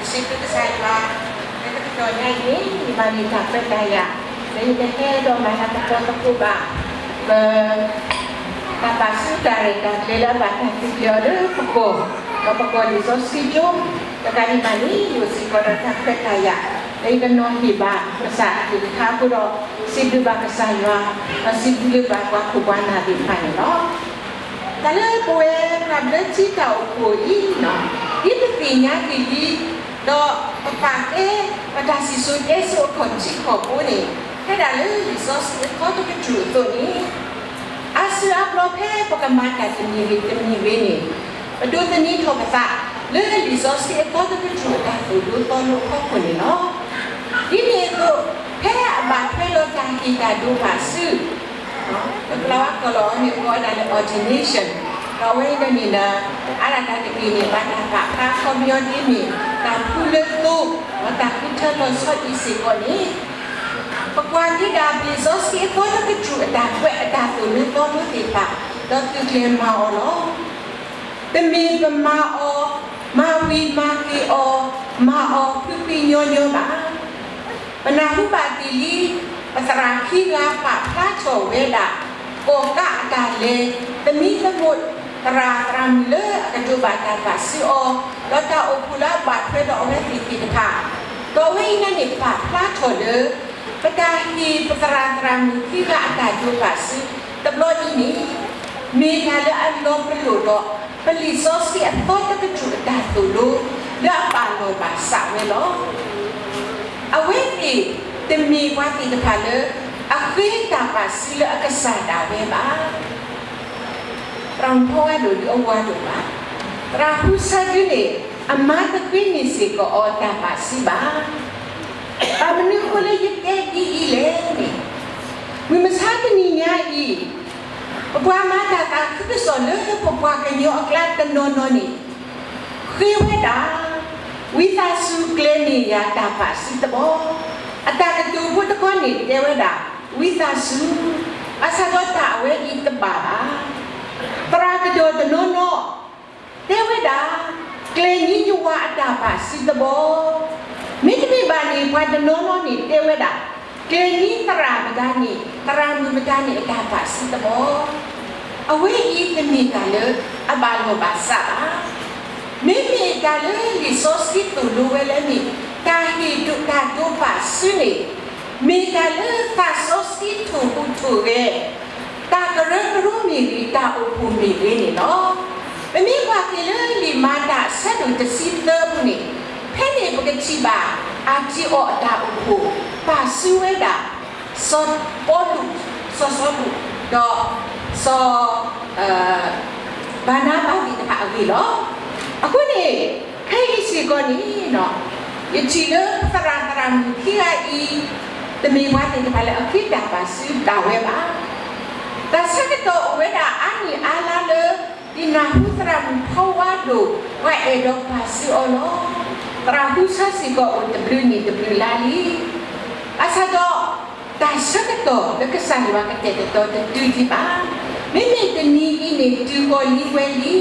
စံးဘျုးကစၢ်ယွၤ, လၢတကတီၢ်ညါအံၤန့ၣ် ယမၤန့ၢ်တၢ်ခွဲးတၢ်ယာ်, လၢယကဟဲဒီးမၤလၤကပီၤသကိးဘၣ် ပ တၢ်ပာ်စုတၢ်ရဲၣ်တၢ်ကျဲၤလၢအဘၣ်တၢ်သ့ၣ်ညါအီၤလၢပဂီၢ်, ဒီးပဂီၢ်လံာ်စီဆှံကၠိ, တကးဒံးဘၣ်န့ၣ် ယအိၣ်စ့ၢ်ကီးဒီးတၢ်ခွဲးတၢ်ယာ်, လၢယကနီၤဟ့ၣ်ဘၣ်ကစၢ်အကလုၢ်ကထါအဃိဒီး စံးဘျုးဘၣ်ကစၢ်ယွၤ, ဒီးစံးဘျုးဘၣ်ပှၤခိၣ်ပှၤနၢ်သ့ၣ်တဖၣ်န့ၣ်လီၤ. တၢ်လၢပဝဲပှၤဘျၢထံတၢ်အိၣ်ဖှိၣ်အံၤ, ဒ်ပသ့ၣ်ညါဒ်လံ, ဒီးပပာ်ကဲ ပတၢ်စံၣ်စိၤတဲစိၤအခီၣ်ထံးခီၣ်ဘိန့ၣ်, ဖဲဒၣ်လၢလံာ်စီဆှံအသီတကတြူၢ်အသိးန့ၣ် အါစုအါဘျီဖဲပကမၤတၢ်တမံၤဂ့ၤတမံၤဂ့ၤန့ၣ်, ပဒိးသန့ၤထီၣ်ပသး လၢလံာ်စီဆှံအသီတကတြူၢ်အတၢ်သိၣ်လိသီလိအဖီခိၣ်န့ၣ်လီၤ. ဒ်န့ၣ်အသိး, ဖဲအဘၣ်ထွဲဒီးတၢ်ဟ့ၣ်တၢ်ဒိးဘၣ်စု ပကလၤဝါကီၢ်လီၤအီၤန့ၣ် ပကိးဒၣ်လၢ ordination, ဒီးအဝဲအံၤန့ၣ်ဒီး အါဒၣ်တၢ်တက့ၢ်န့ၣ် ဘၣ်တၢ်ပာ်ဖျါအခီပညီဒ်မ့ၢ် တၢ်ဖှူလၢသိ, ဒီးတၢ်ဃုထၢလီၤဆီဒံးစ့ၢ်ကီးန့ၣ်, ပကွၢ်က့ၤဒၣ်လံာ်စီဆှံအသီတကတြူၢ်အတၢ်ကွဲးအတၢ်သိၣ်လိသီလိသ့ၣ်တဖၣ်, ဒီးသုးကျဲၤမၤအီၤလီၤ. တမ့ၢ်ပမၤအီၤ, မၤဝံၤမၤက့ၤအီၤ, မၤအီၤဖှံဖှံညီညီဘၣ်. ပနၢ်ဟူဘၣ်တ့ၢ်လံ, ပသရၣ်ခံဂၤပာ်ဖျါထီၣ်ဝဲဒၣ် ကီၣ်ကးအတၢ်လဲၤ, သမံသမိးသရၣ်သရၣ်မုၣ်လၢအကဒိးဘၣ်တၢ်ပာ်စုအီၤ, ဒီးတၢ်အိၣ်ဖှိၣ်လၢအဘၣ်ထွဲဒီးအဝဲသ့ၣ်သ့ၣ်တဖၣ်, ဒီးအဝဲအံၤန့ၣ်န့ၣ် ပာ်ဖျါထီၣ်လၢ ပတၢ်ဟ့ၣ်ပသရၣ်သရၣ်မုၣ်ခံဂၤအတၢ်ဒိးဘၣ်စုတဘျီအံၤန့ၣ်, မ့ၢ်တၢ်လၢအလီၤပလိာ်ဒီး ပလံာ်စီဆှံအသီတကတြူၢ်အတၢ်သိၣ်လိ လၢအဘၣ်လီၢ်ဘၣ်စးဝဲလီၤ. အဝဲသ့ၣ်တမ့ၢ်ပှၤသ့ၣ်တဖၣ်လၢ အဃ့တၢ်ပာ်စုလၢအကစၢ်ဒၣ်ဝဲဘၣ်. သရၣ်မုၣ်ဖီဝါဒိၣ်ဒုးအဝၤဒိၣ်ဘၣ်. သရၣ်ဟူဆါဒုန့ၣ် အမၤတဃ့န့ၢ်စ့ၢ်ကီးအီၤတၢ်ပာ်စုဘၣ်. ဘၣ်မနုၤအဃိလၢယတဲဒ်အံၤလဲၣ်န့ၣ်, မုၢ်မဆါတနံၤညါအံၤ, ပပှၤမၤတၢ်သးခုကစီၣ်လၢပပှၤကညီအကျါတနီၤနီၤန့ၣ် ဃ့ဝဲဒၣ် ဝံသးစူၤကျဲၤန့ၢ်ယၤတၢ်ပာ်စုတဘီ, အတၢ်ကတိၤဖိတခီန့ၣ်တဲဝဲဒၣ် ဝံသးစူၤ, ဘၣ်ဆၣ်ဒီးတၢ်အဝဲအံၤတဘၣ်ဘၣ်. သရၣ်ကဒီးတနီၤနီၤ တဲဝဲဒၣ် ကျဲၤန့ၢ်ယဝၤအတၢ်ပာ်စုတဘီ, မ့တမ့ၢ်ဘၣ်န့ၣ် ပှၤတနီၤနီၤန့ၣ်တဲဝဲဒၣ် ကျဲၤန့ၢ်သရၣ်မတၤန့ၣ် သရၣ်မုၣ်မတၤန့ၣ်အတၢ်ပာ်စုတဘီ. အဝဲအံၤတမ့ၢ်တၢ်လၢအဘၣ်လီၢ်ဘၣ်စးဘၣ်. မ့မ့ၢ်တၢ်လၢလံာ်စီဆှံသိၣ်လိဝဲလၢမ့ၢ် တၢ်ဟ့ၣ်ဒိးတၢ်ဒိးဘၣ်စုန့ၣ် မ့ၢ်တၢ်လၢသးစီဆှံထိၣ်ဟူးထိၣ်ဂဲၤ တၢ်ကရၢကရိမ့ၢ်ဂ့ၤ တၢ်အိၣ်ဖှိၣ်မ့ၢ်ဂ့ၤန့ၣ်လီၤ. ပမ့ၢ်ကွၢ်က့ၤလၢလံာ်မၤတၢ်အဆၢဒိၣ်တဆံသၢပူၤန့ၣ်, ဖဲန့ၣ်ပကထံၣ်ဘၣ် အၣ်တံၤအီးအတၢ်အိၣ်ဖှိၣ် ပာ်စုဝဲဒၣ် စီၤပီလူး, စီၤစီလူး, ဒီး စီၤ ဘၤနါဘၤသ့ၣ်တဖၣ်အဂ့ၢ်လီၤ. အဃိန့ၣ် ခဲအံၤစ့ၢ်ကီးန့ၣ် ယထံၣ်လၢပသရၣ်သရၣ်မုၣ်ခံဂၤအံၤ တမ့ၢ်ပှၤသ့ၣ်တဖၣ်လၢအဃ့တၢ်ပာ်စုဒၣ်ဝဲဘၣ်. တၢ်ဆၢကတီၢ်အိၣ်ဝဲဒၣ်အါနံၣ်အါလါလၢ ယနၢ်ဟူသရၣ်မုၣ်ဖီဝါဒိၣ် ပှၤအဲၣ်ဒိးပာ်စုအီၤလီၤ. သရၣ်ဟူဆါစ့ၢ်ကီးအိၣ်တဘျုးနံၣ်တဘျုးလါလံ. ဘၣ်ဆၣ်ဒီး တၢ်ဆၢကတီၢ်လၢကစၢ်ယွၤကတဲာ်ကတီၤတတုၤဒံးဘၣ်. မ့မ့ၢ်တနံၤအံၤန့ၣ် တုၤဃီၤလံဝဲလံ.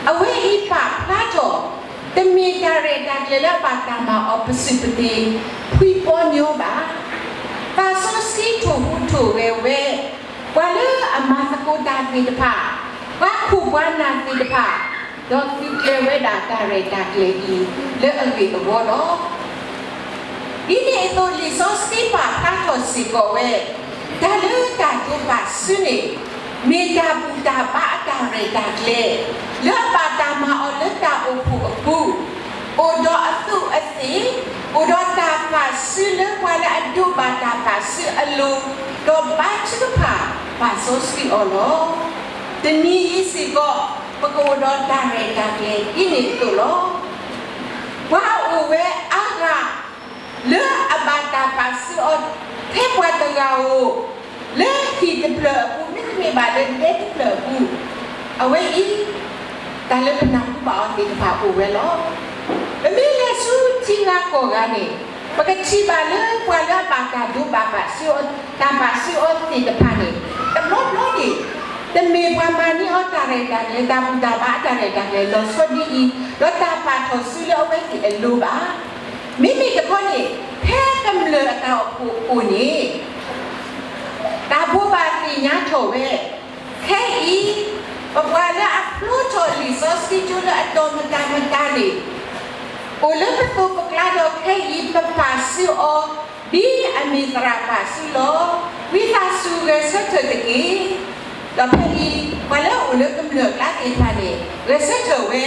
အဝဲအံၤပာ်ဖျါထီၣ် တမ့ၢ်တၢ်ရဲၣ်တၢ်ကျဲၤလၢအဘၣ်တၢ်မၤအီၤပစုၢ်ပတ့ၤ ဖှံပီညီဘၣ်. သးစီဆှံထိၣ်ဟူးထိၣ်ဂဲၤဝဲ ပှၤလၢအမၤသကိးတၢ်သ့ၣ်တဖၣ်, ပှၤခိၣ်ပှၤနၢ်သ့ၣ်တဖၣ်, ဒီးသုးကျဲၤဝဲဒၣ်တၢ်ရဲၣ်တၢ်ကျဲၤအံၤ လၢအဂ့ၢ်အဝီလီၤ. ဒ်န့ၣ်အသိး လံာ်စီဆှံပာ်ဖျါထီၣ်စ့ၢ်ကီးဝဲ, တၢ်လၢတၢ်ဒိးဘၣ်စုန့ၣ် မ့ၢ်တၢ်ဘူၣ်တၢ်ဘါအတၢ်ရဲၣ်တၢ်ကျဲၤ လၢအဘၣ်တၢ်မၤအီၤလၢတၢ်အိၣ်ဖှိၣ်အပူၤ, အိၣ်ဒီးအသူးအသ့ၣ်, အိၣ်ဒီးတၢ်ပာ်စုလၢပှၤလၢအဒိးဘၣ်တၢ်ပာ်စုအလိၤ, ဒီးဘါထုကဖၣ်ပာ်စီဆှံအီၤလီၤ. တနံၤအံၤစ့ၢ်ကီး ပကအိၣ်ဒီးတၢ်ရဲၣ်တၢ်ကျဲၤဒ်န့ၣ်အသိးလီၤ. ပှၤအိၣ်ဝဲအါဂၤ လၢအဘၣ်တၢ်ပာ်စုအီၤ ဖဲပှၤတဂၤဧိၤ လၢဟံၣ်တဖျၢၣ်အပူၤ မ့တမ့ၢ်ဘၣ်လၢဒဲတဖျၢၣ်အပူၤ, အဝဲအံၤ တၢ်လၢပနၢ်ဟူဘၣ်အီၤသ့ၣ်တဖၣ်အိၣ်ဝဲလီၤ. ပမ့ၢ်လဲၤဆူထံဂၤကီၢ်ဂၤန့ၣ် ပကထံၣ်ဘၣ်လၢပှၤလၢအဘၣ်တၢ်ဒိးဘၣ်ပာ်စုအီၤ တၢ်ပာ်စုအီၤသ့ၣ်တဖၣ်န့ၣ် တဘျီဘျီန့ၣ် တမ့ၢ်ပှၤမၤန့ၢ်အီၤတၢ်ရဲၣ်တၢ်ကျဲၤ တၢ်ဘူၣ်တၢ်ဘါအတၢ်ရဲၣ်တၢ်ကျဲၤလီၤဆီဒ်အံၤ, ဒီးတၢ်ပာ်ထီၣ်စုလၢအဝဲသ့ၣ်အလိၤဘၣ်. မ့မ့ၢ်တခီန့ၣ် ဖဲကမျၢၢ်အတၢ်အိၣ်ဖှိၣ်အဃိန့ၣ် တၢ်ဘိးဘၣ်သ့ၣ်ညါထီၣ်ဝဲ, ခဲအံၤ ပပှၤလၢအဖျိထီၣ်လံာ်စီဆှံကၠိလၢအတီၤမတၤမတၤန့ၣ် အိၣ်လၢပသိးပကျါဒီးခဲအံၤ ပပာ်စုအီၤ ဒ်အမ့ၢ်သရၣ်ပာ်စုလီၤ. ဝံသးစူၤဂဲၤဆၢထၢၣ်တက့ၢ်. ဒီးဖဲအံၤ ပှၤလၢအအိၣ်လၢကမျၢၢ်အကျါသ့ၣ်တဖၣ်န့ၣ် ဂဲၤဆၢထၢၣ်ဝဲ,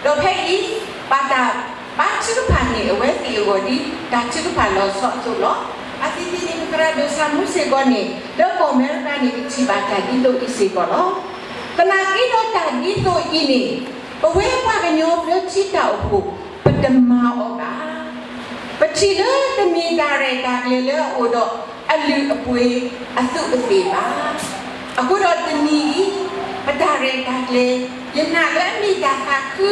ဒီးဖဲအံၤ ဘၣ်တၢ်ဘါထုကဖၣ်န့ၢ်အဝဲသ့ၣ်အဂီၢ်ဒ် တၢ်ထုကဖၣ်လီၤဆီအသိးလီၤ. အသံသ့န့ၣ် ပသရၣ်ဒိၣ်စၢ်မူစ့ၢ်ကီးန့ၣ် လၢကီၢ်အမဲရကၤန့ၣ် ပထံၣ်ဘၣ်တၢ်ဒ်သိးအံၤစ့ၢ်ကီးလီၤ. သနာ်က့ဒီးတၢ်ဒ်သိးအံၤန့ၣ် ပဝဲပှၤကညီဘျၢထံတၢ်အိၣ်ဖှိၣ် ပတမၤအီၤဘၣ်. ပထံၣ်လၢတမ့ၢ်တၢ်ရဲၣ်တၢ်ကျဲၤလၢအအိၣ်ဒီးအလုၢ်အပှ့ၤအသူးအသ့ၣ်ဘၣ်. အဃိဒီးတနံၤအံၤ ပတၢ်ရဲၣ်တၢ်ကျဲၤ ယနာ်လၢအမ့ၢ်တၢ်သးခု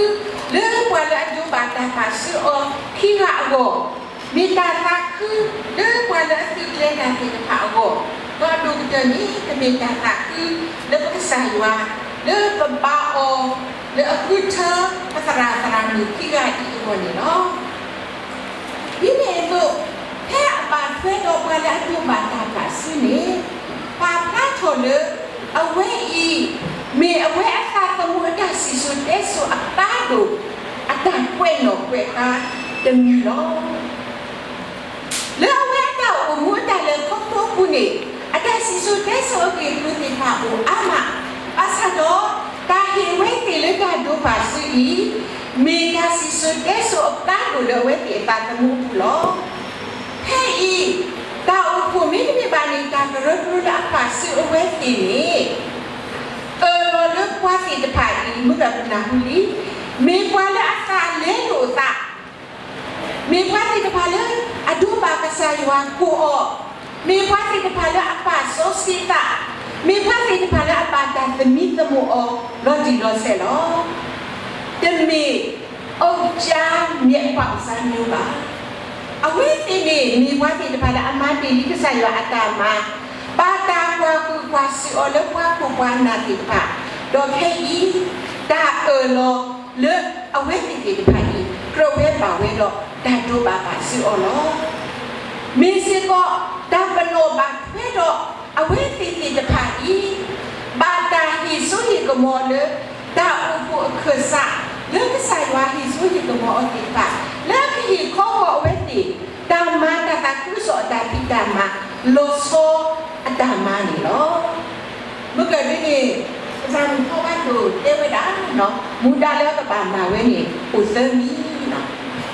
လၢပှၤလၢအဒိးဘၣ်တၢ်ပာ်စုအီၤခံဂၤအဂီၢ်, မ့ၢ်တၢ်သးခုလၢပှၤလၢအသုးကျဲၤတၢ်သ့ၣ်တဖၣ်အဂီၢ်, ဒီးအဒိၣ်ကတၢၢ်န့ၣ် ကမ့ၢ်တၢ်သးခုလၢပကစၢ်ယွၤ လၢပဘါအီၤ လၢအဃုထၢပသရၣ်သရၣ်မုၣ်ခံဂၤအံၤအဂီၢ်န့ၣ်လီၤ. ဒ်န့ၣ်အသိး ဖဲအဘၣ်ထွဲဒီးပှၤလၢအဒိးဘၣ်တၢ်ပာ်စုန့ၣ် ပာ်ဖျါထီၣ်လၢ အဝဲအံၤ မ့ၢ်အဝဲအသးသမူအတၢ်စံၣ်စိၤတဲစိၤအကါဒိၣ် အတၢ်ကွဲးနီၣ်ကွဲးဃါတမံၤလီၤ. လၢအဝဲအတၢ်အိၣ်မူအတၢ်လဲၤခီဖျိအပူၤန့ၣ် အတၢ်စံၣ်စိၤတဲစိၤအဂ့ၢ်အကျိၤသ့ၣ်တဖၣ်အိၣ်အါမး, ဘၣ်ဆၣ်ဒီး တၢ်ဟ့ၣ်အဝဲသ့ၣ်လၢတၢ်ဒိးဘၣ်စုအံၤ မ့ၢ်တၢ်စံၣ်စိၤတဲစိၤအကါဒိၣ်လၢအဝဲသ့ၣ်အသးသမူအပူၤလီၤ. ဖဲအံၤ တၢ်အိၣ်ဖှိၣ်မ့တမ့ၢ်ဘၣ်န့ၣ် တၢ်ကရၢကရိလၢအပာ်စုအဝဲသ့ၣ်န့ၣ် အၢၣ်လီၤလၢပှၤသ့ၣ်တဖၣ်အံၤ မုၢ်ကပနၢ်ဟူလံ, မ့ၢ်ပှၤလၢအသးလဲလိာ်အသး မ့ၢ်ပှၤသ့ၣ်တဖၣ်လၢအဒိးဘၣ်ကစၢ်ယွၤကိးအီၤ, မ့ၢ်ပှၤသ့ၣ်တဖၣ်လၢအပာ်စီဆှံသး, မ့ၢ်ပှၤသ့ၣ်တဖၣ်လၢအဘၣ်တၢ်သမံသမိးအီၤလီၤတံၢ်လီၤဆဲးလီၤ. တမ့ၢ်အုပ်ကြားမျက်ပေါက်စားမျိုးဘၣ်. အဝဲသ့ၣ်န့ၣ် မ့ၢ်ပှၤသ့ၣ်တဖၣ်လၢအမၤတ့ၢ်လံကစၢ်ယွၤအတၢ်မၤ, ဘၣ်တၢ်ကွၢ်ဟုၣ်ကွၢ်စူၣ်အီၤလၢပှၤခိၣ်ပှၤနၢ်သ့ၣ်တဖၣ်, ဒီးခဲအံၤ တၢ်အၢၣ်လီၤလၢအဝဲသ့ၣ်သ့ၣ်တဖၣ်အံၤ ကြၢးဝဲဘၣ်ဝဲဒီးတၢ်ဒိးဘၣ်ပာ်စုအီၤလီၤ. မ့ၢ်စ့ၢ်ကီး တၢ်ပနီၣ်ဘၣ်ထွဲဒီးအဝဲသ့ၣ်သ့ၣ်တဖၣ်အံၤ ဘၣ်တၢ်ဟ့ၣ်စိဟ့ၣ်ကမီၤလၢ တၢ်အိၣ်ဖှိၣ်အခၢၣ်စး လၢကစၢ်ယွၤဟ့ၣ်စိဟ့ၣ်ကမီၤအီၤသ့ၣ်တဖၣ် လၢအကဟ့ၣ်ခီဃီၤအဝဲသ့ၣ် တၢ်မၤတၢ်သးခုကစီၣ်အတၢ်ဖံးတၢ်မၤ လီၤဆီအတၢ်မၤန့ၣ်လီၤ. မုၢ်ကၢၢ်ဒ်န့ၣ် ပသရၣ်မုၣ်ဖီဝါဒိၣ်တဲဝဲဒၣ် မူဒါလၢအကဘၣ်မၤဝဲန့ၣ် အိၣ်သၢမံၤ,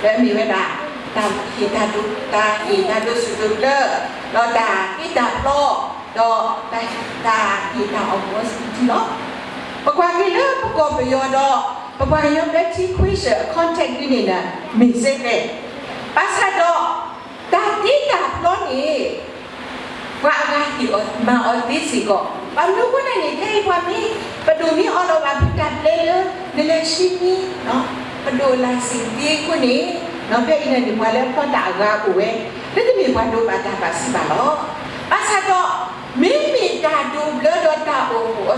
လၢအမ့ၢ်ဝဲဒၣ် တၢ်ဟ့ၣ်တၢ်ဒိး တၢ်ဟ့ၣ်တၢ်ဒိးဆူၣ်ဒိးဘျၢ, ဒီးတၢ်ဃ့တၢ်ဖျီ, ဒီးတၢ် တၢ်ဟ့ၣ်တၢ်အီၣ်ကူအီစပံးထံလီၤ. ပကွၢ်က့ၤလၢပကီၢ်ပယီၤဒီး ပပှၤကညီဘျၢထံခွ့ၡၢၣ်အ context ဒ်န့ၣ်ဒီး မ့ၢ်စ့ၢ်ကီး, ဘၣ်ဆၣ်ဒီး တၢ်တ့တၢ်ဖျီန့ၣ် ပှၤအဂၤဟ့ၣ်အီၤမၤအီၤသ့စ့ၢ်ကီး, ဘၣ်မနုၤအဃိလဲၣ်န့ၣ် ခဲအံၤပှၤမ့ၢ် ပဒိၣ်မ့ၢ်အီလီၤဘၣ်ဖုတၢ်ပျဲလၢ နလဲၤဆှံမံ ပဒိၣ်လၢ်စ့ၣ်သ့အဃိန့ၣ်, ဖဲအံၤန့ၣ် ပှၤလၢအဖျီတၢ်အဂၤအိၣ်ဝဲ, လၢတမ့ၢ်ပှၤဒိးဘၣ်တၢ်ပာ်စုဘၣ်လီၤ. ဘၣ်ဆၣ်ဒီး မ့မ့ၢ်တၢ်ဒိးဘျၢဒီးတၢ်အိၣ်ဖှိၣ်အီစပံးထံန့ၣ်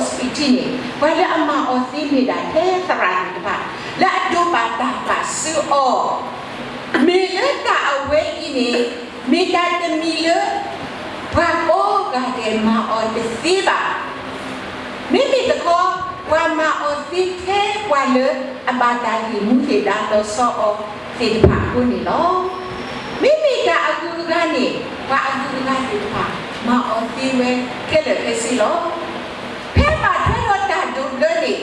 ပှၤလၢအမၤအီၤသ့မ့ၢ်ဒၣ်ထဲသရၣ်သ့ၣ်တဖၣ် လၢအဒိးဘၣ်တၢ်ပာ်စုအီၤ, မ့ၢ်လၢတၢ်အဝဲအံၤန့ၣ် မ့ၢ်တၢ်တမံၤလၢ ပှၤကိးဂၤဒဲးမၤအီၤတသ့ဘၣ်. မ့မ့ၢ်တခီ ပှၤမၤအီၤသ့ထဲပှၤလၢအဘၣ်တၢ်ဟ့ၣ်မူဟ့ၣ်ဒါလီၤဆီအီၤသ့ၣ်တဖၣ်အဃိန့ၣ်လီၤ. မ့မ့ၢ်တၢ်အဂုၤအဂၤန့ၣ် ပှၤအဂုၤအဂၤသ့ၣ်တဖၣ် မၤအီၤသ့ဝဲခဲလၢာ်ခဲဆ့လီၤ. ဖဲဘၣ်ထွဲဒီးတၢ်ဒိးဘျၢန့ၣ်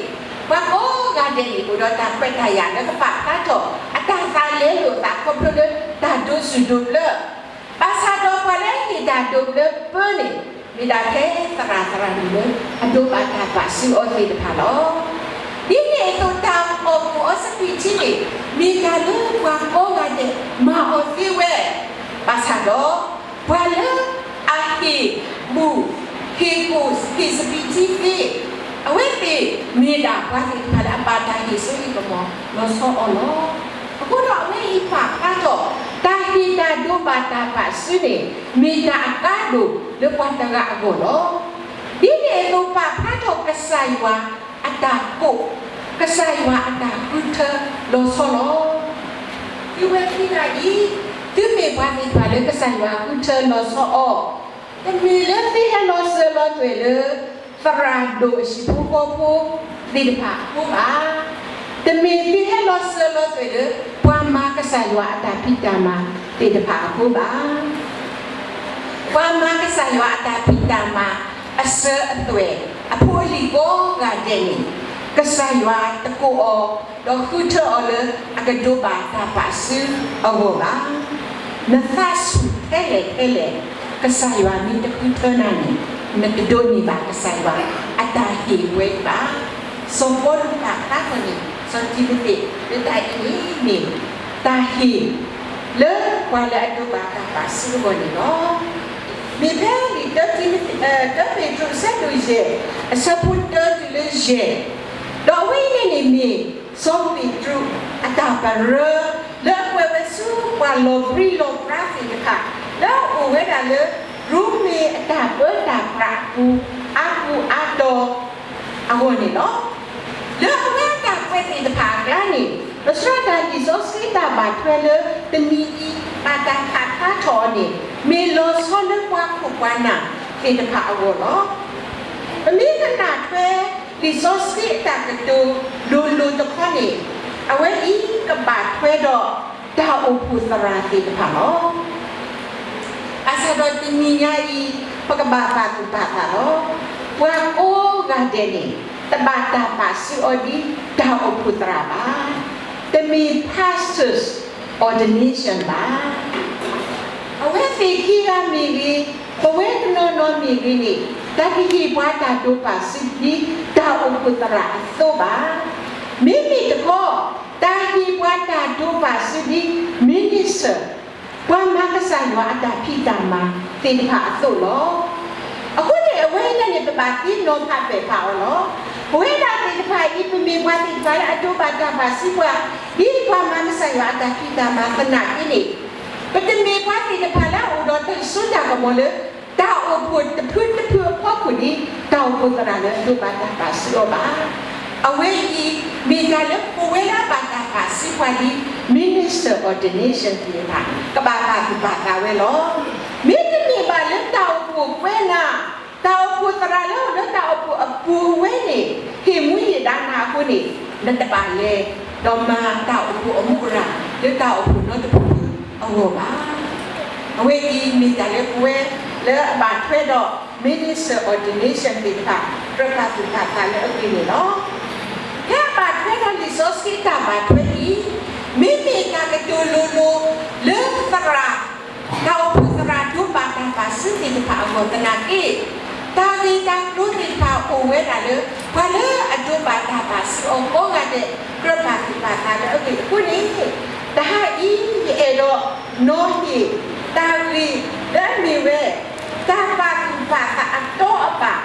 ပှၤကိးဂၤဒဲးန့ၣ် အိၣ်ဒီးတၢ်ခွဲးတၢ်ယာ်လၢကပာ်ဖျါထီၣ် အတၢ်သးလဲလိာ်အသးခီဖျိလၢတၢ်ဒိးဆူၣ်ဒိးဘျၢ, ဘၣ်ဆၣ်ဒီးပှၤလၢအဟ့ၣ်တၢ်ဒိးဘျၢပၢန့ၣ် မ့ၢ်ဒၣ်ထဲသရၣ်သရၣ်မုၣ်လၢ အဒိးဘၣ်တၢ်ပာ်စုအီၤသ့ၣ်တဖၣ်လီၤ. ဒ်န့ၣ်အသိးတၢ်အီၣ်ကူအီစပံးထံန့ၣ် မ့ၢ်တၢ်လၢပှၤကိးဂၤဒဲးမၤအီၤသ့ဝဲ, ဘၣ်ဆၣ်ဒီး ပှၤလၢအဟ့ၣ်ဘူၣ် ဟ့ၣ်ကူၣ် ဟ့ၣ်စပံးထံသ့ အဝဲသ့ၣ်မ့ၢ်ဒၣ်ပှၤသ့ၣ်တဖၣ်လၢအဘၣ်တၢ်ဟ့ၣ်စိဟ့ၣ်ကမီၤလီၤဆီအီၤလီၤ. အဃိဒီးအဝဲအံၤပာ်ဖျါထီၣ် တၢ်ဟ့ၣ်တၢ်ဒိးဘၣ်တၢ်ပာ်စုန့ၣ် မ့ၢ်တၢ်အကါဒိၣ်လၢပှၤတဂၤအဂီၢ်လီၤ. ဒ်န့ၣ်အသိးပာ်ဖျါထီၣ်ကစၢ်ယွၤအတၢ်ကိး, ကစၢ်ယွၤအတၢ်ဃုထၢလီၤဆီလီၤ. သုဝဲခံဂၤအံၤ, သုမ့ၢ်ပှၤသ့ၣ်တဖၣ်လၢကစၢ်ယွၤဃုထၢလီၤဆီအီၤ, တမ့ၢ်လၢသုဟဲလီၤစၢၤလီၤသွဲၣ်လၢ သရၣ်ဒိၣ်အဟံၣ်ဖိဃီဖိသ့ၣ်တဖၣ်အဃိဘၣ်. တမ့ၢ်သုဟဲလီၤစၢၤလီၤသွဲၣ်လၢ ပှၤမၤကစၢ်ယွၤအတၢ်ဖံးတၢ်မၤသ့ၣ်တဖၣ်အဃိဘၣ်. ပှၤမၤကစၢ်ယွၤအတၢ်ဖံးတၢ်မၤအစၢၤအသွဲၣ် အဖိအလံၤကိးဂၤဒဲးန့ၣ်, ကစၢ်ယွၤတကိးအီၤ, ဒီးဃုထၢအီၤလၢအကဒိးဘၣ်တၢ်ပာ်စုအဂီၢ်ဘၣ်. နသးဆူၣ်ထဲလဲၣ်ထဲလဲၣ်, ကစၢ်ယွၤမ့ၢ်တဃုထၢနၤန့ၣ်, နတဒိးန့ၢ်ဘၣ်ကစၢ်ယွၤအတၢ်ဟ့ၣ်ဝဲအံၤဘၣ်. စီၤပီလူးပာ်ဖျါထီၣ်န့ၣ် စီၤတံၤမသ့း လၢတၢ်အံၤန့ၣ်မ့ၢ် တၢ်ဟ့ၣ် လၢပှၤလၢအဒိးဘၣ်တၢ်ပာ်စုအဂီၢ်န့ၣ်လီၤ. မ့ၢ်ဖဲလံာ်တၢတံၤမသ့း, တၢပ့းတရူးအဆၢဒိၣ်ယဲၢ် အဆၢဖိတၢတုၤလၢယဲၢ်, ဒီးအဝဲအံၤန့ၣ်န့ၣ်မ့ၢ် စီၤပ့းတရူးအတၢ်ပရၢ လၢအကွဲးဝဲဆူပှၤလီၤပြံလီၤပြါသ့ၣ်တဖၣ် လၢအအိၣ်ဝဲဒၣ်လၢ ရိမ့ၤအတၢ်ပၢတၢ်ပြးအပူၤ အါပူၤအါတီၤ အဂီၢ်န့ၣ်လီၤ. လၢအဝဲအတၢ်ကွဲးသ့ၣ်တဖၣ်အကျါန့ၣ်, လီၤဆီဒၣ်တၢ်လံာ်စီဆှံတၢ်ဘၣ်ထွဲလၢတနံၤအံၤ ဘၣ်တၢ်ဖးဖျါထီၣ်အီၤန့ၣ် မ့ၢ်လီၤဆီလၢပှၤခိၣ်ပှၤနၢ်သ့ၣ်တဖၣ်အဂီၢ်လီၤ. ပမ့ၢ်ကနၣ်ထွဲလံာ်စီဆှံအတၢ်ကတိၤလိၤလိၤတခီန့ၣ်, အဝဲအံၤကဘၣ်ထွဲဒီးတၢ်အိၣ်ဖှိၣ်သရၣ်သ့ၣ်တဖၣ်လီၤ. ဘၣ်ဆၣ်ဒီးတနံၤညါအံၤ ပကဘၣ်ပာ်သူၣ်ပာ်သးလီၤ. ပှၤကိးဂၤဒဲးန့ၣ် တဘၣ်တၢ်ပာ်စုအီၤဒ်တၢ်အိၣ်ဖှိၣ်သရၣ်ဘၣ်. တမ့ၢ် pastors ordination ဘၣ်. အဝဲသ့ၣ်ခံဂၤမ့ၢ်ဂ့ၤ, ပဝဲတနီၤနီၤမ့ၢ်ဂ့ၤန့ၣ်, တၢ်တဟ့ၣ်ပှၤတၢ်ဒိးပာ်စုဒ်တၢ်အိၣ်ဖှိၣ်သရၣ်အသိးဘၣ်. မ့မ့ၢ်တခီ, တၢ်ဟ့ၣ်ပှၤတၢ်ဒိးပာ်စုဒ် minister ပှၤမၤကစၢ်ယွၤအတၢ်ဖံးတၢ်မၤသ့ၣ်တဖၣ်အသိးလီၤ. အဃိန့ၣ် အဝဲအံၤန့ၣ် ပဘၣ်သ့ၣ်နီၣ်ဖးပဲာ်ဖးအီၤလီၤ. ပဝဲဒၣ်သ့ၣ်တဖၣ်အံၤ ပမ့ၢ်ပှၤသ့ၣ်တဖၣ်လၢအဒိးဘၣ်တၢ်ပာ်စုပှၤ ဒ်ပှၤမၤကစၢ်ယွၤအတၢ်ဖံးတၢ်မၤသနာ်က့န့ၣ်, ပတမ့ၢ်ပှၤသ့ၣ်တဖၣ်လၢအအိၣ်ဒီးတၢ်စိတၢ်ကမီၤလၢ တၢ်အိၣ်ဖှိၣ်တဖုတဖုအဖီခိၣ်ဒ် တၢ်အိၣ်ဖှိၣ်သရၣ်လၢအဒိးဘၣ်တၢ်ပာ်စုအီၤဘၣ်. အဝဲအံၤ မ့ၢ်တၢ်လၢပဝဲဒၣ်ဘၣ်တၢ်ပာ်စုပှၤဒ် minister ordination သ့ၣ်တဖၣ် ကဘၣ်ပာ်သူၣ်ပာ်သးဝဲလီၤ. မ့တမ့ၢ်ဘၣ်လၢတၢ်အိၣ်ဖှိၣ်ကွဲနၤ, တၢ်အိၣ်ဖှိၣ်သရၣ်လၢအိၣ်လၢတၢ်အိၣ်ဖှိၣ်အပူၤဝဲန့ၣ် ဟ့ၣ်မူဟ့ၣ်ဒါနၤအဃိန့ၣ်, နတဘၣ်လဲၤ ဒီးမၤတၢ်အိၣ်ဖှိၣ်အမူအရၣ် လၢတၢ်အိၣ်ဖှိၣ်နီတဖုအဂီၢ်ဘၣ်. အဝဲအံၤမ့ၢ်တၢ်လၢပဝဲလၢအဘၣ်ထွဲဒီး minister ordination သ့ၣ်တဖၣ် ကြၢးပာ်သူၣ်ပာ်သးလၢအဂ့ၢ်န့ၣ်လီၤ. ဖဲအဘၣ်ထွဲဒီးလံာ်စီဆှံတၢ်ဘၣ်ထွဲအံၤ, မ့မ့ၢ်တၢ်ကတိၤလိၤလိၤလၢသရၣ် တၢ်အိၣ်ဖှိၣ်သရၣ်ဒိးဘၣ်တၢ်ပာ်စုသ့ၣ်တဖၣ်အဂီၢ်သနာ်က့, တၢ်ဂ့ၢ်တၢ်ကျိၤသ့ၣ်တဖၣ်အိၣ်ဝဲဒၣ်လၢ ပှၤလၢအဒိးဘၣ်တၢ်ပာ်စုအီၤကိးဂၤဒဲး ကြၢးပာ်သူၣ်ပာ်သးလၢအဂ့ၢ်အဃိန့ၣ်, တဟါအံၤယအဲၣ်ဒိးနီၤဟ့ၣ်တၢ်ဂ့ၢ်လၢအမ့ၢ်ဝဲ တၢ်ပာ်သူၣ်ပာ်သးအတီအဘၣ်လၢကဘၣ်အိၣ်ဒီးခိၣ်နၢ်, တၢ်ပာ်သူၣ်ပာ်သးအတီအဘၣ်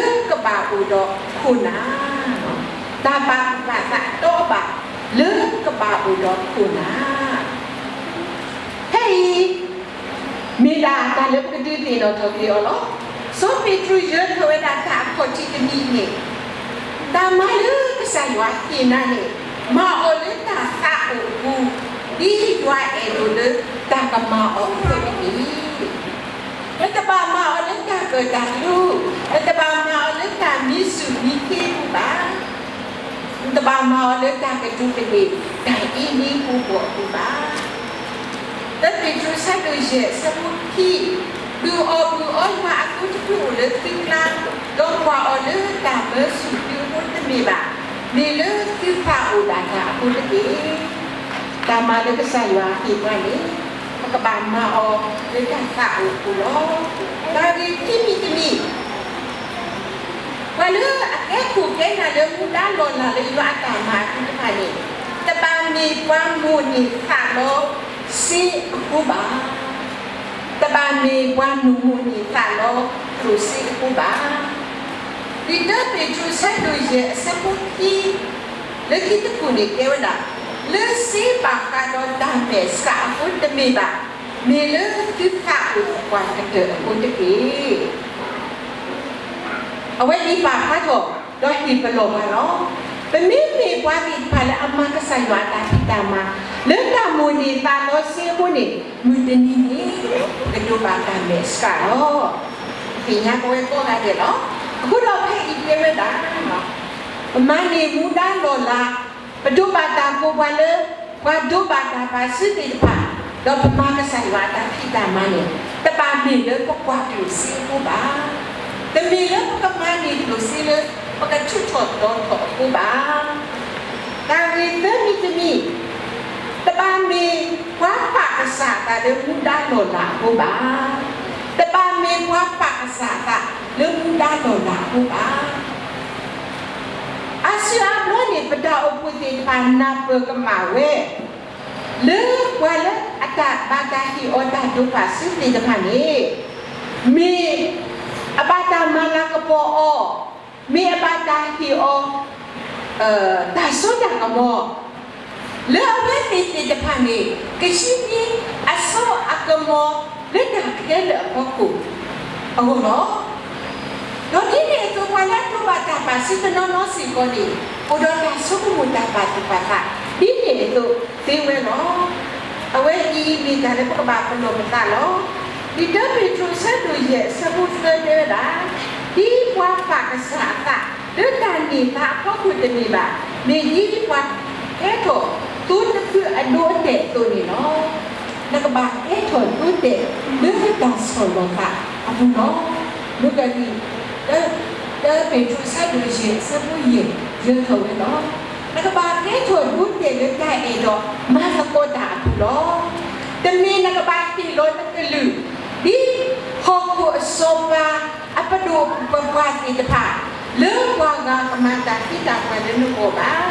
လၢကဘၣ်အိၣ်ဒီးခိၣ်နၢ်. ဖဲအံၤ မ့ၢ်ဒၣ်တၢ်လၢပကဒုးသ့ၣ်နီၣ်ထီၣ်က့ၤအီၤလီၤ. စီၤပ့းတရူးယၢၤထီၣ်ဝဲဒၣ်တၢ်အခီၣ်ထံးတမံၤန့ၣ်, တၢ်မၤလၢကစၢ်ယွၤဟ့ၣ်နၤန့ၣ်, မၤအီၤလၢတၢ်သးအိၣ်အပူၤ, ဒ်ယွၤအဲၣ်ဒိးလၢတၢ်ကမၤအီၤအသိးတက့ၢ်. နတဘၣ်မၤအီၤလၢတၢ်ကၢၣ်တၢ်ကျူ, နတဘၣ်မၤအီၤလၢတၢ်မံဆူၣ်မံခ့အပူၤဘၣ်. နတဘၣ်မၤအီၤလၢတၢ်ကဒူးကဒ့ၣ် တၢ်အ့န့အပူၤအပူၤဘၣ်. တၢပ့းတရူးဆၢဒိၣ်ယဲၢ်ဆၢဖိခံ, ဒုးအီၣ်ဘုၣ်အီယွၤအသုတဖုအိၣ်လၢသုကျါ, ဒီးကွၢ်အီၤလၢတၢ်မၢဆူၣ်သုအဃိတမ့ၢ်ဘၣ်, မ့ၢ်လၢသုသးအိၣ်ဒၣ်တၢ်အဃိတက့ၢ်. တၢ်မၤလၢကစၢ်ယွၤဟ့ၣ်ပှၤန့ၣ်, ပကဘၣ်မၤအီၤလၢတၢ်သးအိၣ်အပူၤလီၤ. တၢ်ဂ့ၢ်ခံမံၤတမံၤ ပှၤလၢအကဲခိၣ်ကဲနၢ်လၢမူဒါလီၢ်လၤလၢယွၤအတၢ်မၤအသးတဖၣ်န့ၣ်, တဘၣ်မ့ၢ်ပှၤမိၣ်န့ၢ်သးလီစ့အဃိဘၣ်. တဘၣ်မ့ၢ်ပှၤနုာ်မိၣ်န့ၢ်သးလီကျိၣ်စ့အဃိဘၣ်. လံာ်တၢပ့းတရူးဆၢဒိၣ်ယဲၢ်အဆၢဖိခံ လၢခံတကူၣ်န့ၣ်တဲဝဲဒၣ်, လၢစ့ဘၣ်ဃးဒီးတၢ်မဲာ်ဆှးအဃိတမ့ၢ်ဘၣ်, မ့ၢ်လၢသုသးအိၣ်ပှၤကတၢၢ်အဃိတက့ၢ်. အဝဲအံၤပာ်ဖျါထီၣ် ဒီးဟ့ၣ်ပလီၢ်ပှၤလီၤ. ပမ့မ့ၢ်ပှၤသ့ၣ်တဖၣ်လၢအမၤကစၢ်ယွၤအတၢ်ဖံးတၢ်မၤ လၢတၢ်မိၣ်န့ၢ်သးလီစ့အဃိန့ၣ် မုၢ်တနံၤန့ၣ် ပကဒိးဘၣ်တၢ်မဲာ်ဆှးလီၤ. ပသ့ၣ်ညါပဝဲကိးဂၤဒဲးလီၤ. အဃိဒီးဖဲအံၤတဲဝဲဒၣ် ပမၤန့ၢ်မူဒါလီၢ်လၤ, ပဒိးဘၣ်တၢ်ကိးပှၤလၢ ပှၤဒိးဘၣ်တၢ်ဘၣ်စုသ့ၣ်တဖၣ်, ဒီးပမၤကစၢ်ယွၤအတၢ်ဖံးတၢ်မၤန့ၣ် တဘၣ်မ့ၢ်လၢပကွၢ်ကျိၣ်စ့အဃိဘၣ်. တမ့ၢ်လၢပကမၤန့ၢ်ကျိၣ်စ့လၢ ပကထုးထီၣ်တီၤထီၣ်အဃိဘၣ်. တၢ်ဂ့ၢ်သၢမံၤတမံၤ, တဘၣ်မ့ၢ်ပှၤပာ်ကစၢ်အသးလၢမူဒါလီၢ်လၤအဃိဘၣ်. တဘၣ်မ့ၢ်ပှၤပာ်ကစၢ်အသးလၢမူဒါလီၢ်လၤအဃိဘၣ်. အါစုအါဘျီန့ၣ် ပတၢ်အိၣ်ဖှိၣ်သ့ၣ်တဖၣ်နၢ်ပၢၢ်ကမၣ်ဝဲ လၢပှၤလၢအတၢ်ဘၣ်တၢ်ဟ့ၣ်အီၤတၢ်ဒိးဘၣ်စုသ့ၣ်တဖၣ်န့ၣ် မ့ၢ်အဘၣ်တၢ်မၤလၤကပီၤအီၤ, မ့ၢ်အဘၣ်တၢ်ဟ့ၣ်အီၤ တၢ်စိတၢ်ကမီၤ လၢအဝဲသ့ၣ်သ့ၣ်တဖၣ်န့ၣ် ကဟံးန့ၢ်အစိအကမီၤလၢတၢ်ခဲလၢာ်အဖီခိၣ်အဂီၢ်လီၤ. ဒီးဒ်န့ၣ်အသိး ပှၤလၢအဒိးဘၣ်တၢ်ဘၣ်စုတနီၤနီၤစ့ၢ်ကီးန့ၣ် အိၣ်ဒီးတၢ်ဆိကမိၣ်တၢ်ပာ်သူၣ်ပာ်သး ဒ်န့ၣ်အသိးသ့ဝဲလီၤ. အဝဲအံၤမ့ၢ်တၢ်လၢပကဘၣ်ပလီၢ်ပသးလီၤ. လံာ်တၢပ့းတရူးအဆၢဒိၣ်ယဲၢ်အဆၢဖိသၢတဲဝဲဒၣ်, ဒ်ပှၤပာ်ကစၢ်အသးလၢတၢ်န့ၢ်သါအဖီခိၣ်တမ့ၢ်ဘၣ်, မ့ၢ်ဒ်ပှၤကဲထီၣ်သိတဖုအဒိအတဲာ်အသိးန့ၣ်လီၤ. နကဘၣ်ကဲထီၣ်ဒိတဲာ်လၢတၢ်ဆီၣ်လီၤသးအပူၤလီၤ. မုၢ်ကလံၤ တၢပ့းတရူးအဆၢဒိၣ်ယဲၢ်အဆၢဖိယဲၢ် ယၢၤထီၣ်ဝဲလီၤ. နကဘၣ်ကဲထီၣ်ဒိတဲာ်လၢတၢ်အဲၣ်ဒိးမၤသကိးတၢ်အပူၤလီၤ. တမ့ၢ်နကဘၣ်ဟ့ၣ်လီၤနကလုၢ် ဒ်ဟီၣ်ခိၣ်အစီၤပၤအပဒိၣ်ပပှၢ်သ့ၣ်တဖၣ် လၢပှၤဂၤကမၤတၢ်သံတၢ်ပှၢ်လၢနဂီၢ်ဘၣ်.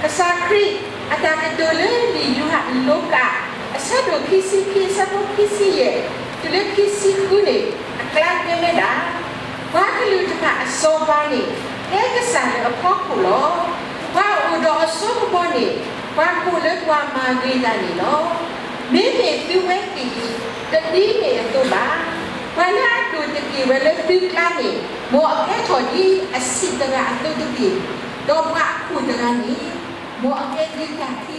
ကစၢ်ခရံာ်အတၢ်ကတိၤလၢလံာ်ယိၤဟၣ်အလိကး အဆၢဒိၣ်ခံဆံခံ အဆၢဖိခံဆံယဲၢ် တုၤလၢခံဆံဃုန့ၣ် အကျါတဲဝဲဒၣ်, ပှၤကလုာ်တဖၣ်အစီၤပၤန့ၣ် ကဲကစၢ်လၢအဖီခိၣ်လီၤ. ပှၤအိၣ်ဒီးအစိကမီၤန့ၣ် ပှၤကိးလၢပှၤမၤဂ့ၤတၢ်န့ၣ်လီၤ. မ့မ့ၢ်သုဝဲသ့ၣ်အံၤ တဒ်န့ၣ်အသိးဘၣ်. ပှၤလၢအဒိၣ်တက့ၢ်ဝဲလၢသုကျါန့ၣ် မ်အကဲထီၣ်ဒ်အဆံးတဂၤအသိးတက့ၢ်, ဒီးပှၤအခိၣ်တဂၤန့ၣ် မ်အကဲဒ်တၢ်ခံ